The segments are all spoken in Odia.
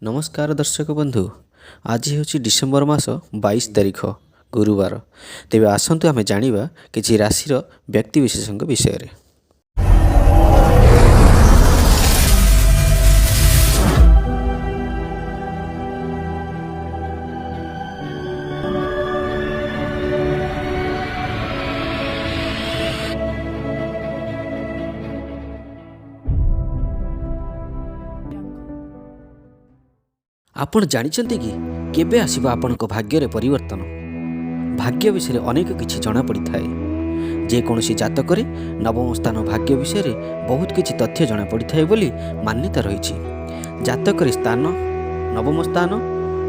ନମସ୍କାର ଦର୍ଶକ ବନ୍ଧୁ, ଆଜି ହେଉଛି ଡିସେମ୍ବର ମାସ 22 ତାରିଖ, ଗୁରୁବାର। ତେବେ ଆସନ୍ତୁ ଆମେ ଜାଣିବା କିଛି ରାଶିର ବ୍ୟକ୍ତିବିଶେଷଙ୍କ ବିଷୟରେ। ଆପଣ ଜାଣିଛନ୍ତି କି କେବେ ଆସିବ ଆପଣଙ୍କ ଭାଗ୍ୟରେ ପରିବର୍ତ୍ତନ? ଭାଗ୍ୟ ବିଷୟରେ ଅନେକ କିଛି ଜଣାପଡ଼ିଥାଏ। ଯେକୌଣସି ଜାତକରେ ନବମ ସ୍ଥାନ ଭାଗ୍ୟ ବିଷୟରେ ବହୁତ କିଛି ତଥ୍ୟ ଜଣାପଡ଼ିଥାଏ ବୋଲି ମାନ୍ୟତା ରହିଛି। ଜାତକରେ ସ୍ଥାନ ନବମ ସ୍ଥାନ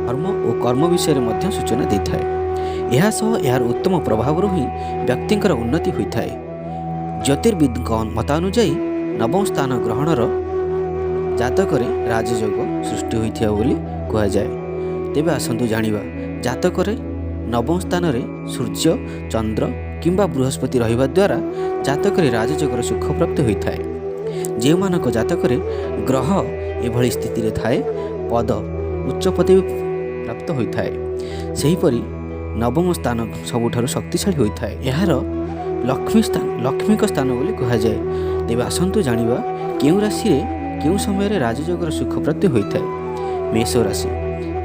ଧର୍ମ ଓ କର୍ମ ବିଷୟରେ ମଧ୍ୟ ସୂଚନା ଦେଇଥାଏ। ଏହା ସହ ଏହାର ଉତ୍ତମ ପ୍ରଭାବରୁ ହିଁ ବ୍ୟକ୍ତିଙ୍କର ଉନ୍ନତି ହୋଇଥାଏ। ଜ୍ୟୋତିର୍ବିଦଙ୍କ ମତାନୁଯାୟୀ ନବମ ସ୍ଥାନ ଗ୍ରହଣର ଜାତକରେ ରାଜଯୋଗ ସୃଷ୍ଟି ହୋଇଥିବା ବୋଲି କୁହାଯାଏ। ତେବେ ଆସନ୍ତୁ ଜାଣିବା, ଜାତକରେ ନବମ ସ୍ଥାନରେ ସୂର୍ଯ୍ୟ, ଚନ୍ଦ୍ର କିମ୍ବା ବୃହସ୍ପତି ରହିବା ଦ୍ୱାରା ଜାତକରେ ରାଜଯୋଗର ସୁଖ ପ୍ରାପ୍ତି ହୋଇଥାଏ। ଯେଉଁମାନଙ୍କ ଜାତକରେ ଗ୍ରହ ଏଭଳି ସ୍ଥିତିରେ ଥାଏ, ପଦ ଉଚ୍ଚ ପଦବୀ ପ୍ରାପ୍ତ ହୋଇଥାଏ। ସେହିପରି ନବମ ସ୍ଥାନ ସବୁଠାରୁ ଶକ୍ତିଶାଳୀ ହୋଇଥାଏ। ଏହାର ଲକ୍ଷ୍ମୀ ସ୍ଥାନ, ଲକ୍ଷ୍ମୀଙ୍କ ସ୍ଥାନ ବୋଲି କୁହାଯାଏ। ତେବେ ଆସନ୍ତୁ ଜାଣିବା କେଉଁ ରାଶିରେ କେଉଁ ସମୟରେ ରାଜଯୋଗର ସୁଖ ପ୍ରାପ୍ତି ହୋଇଥାଏ। ମେଷ ରାଶି।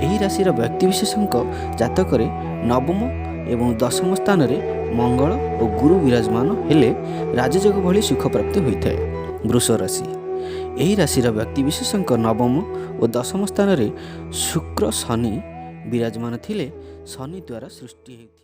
ଏହି ରାଶିର ବ୍ୟକ୍ତିବିଶେଷଙ୍କ ଜାତକରେ ନବମ ଏବଂ ଦଶମ ସ୍ଥାନରେ ମଙ୍ଗଳ ଓ ଗୁରୁ ବିରାଜମାନ ହେଲେ ରାଜଯୋଗ ଭଳି ସୁଖ ପ୍ରାପ୍ତି ହୋଇଥାଏ। ବୃଷ ରାଶି। ଏହି ରାଶିର ବ୍ୟକ୍ତିବିଶେଷଙ୍କ ନବମ ଓ ଦଶମ ସ୍ଥାନରେ ଶୁକ୍ର, ଶନି ବିରାଜମାନ ଥିଲେ ଶନି ଦ୍ୱାରା ସୃଷ୍ଟି ହେଉଥିବା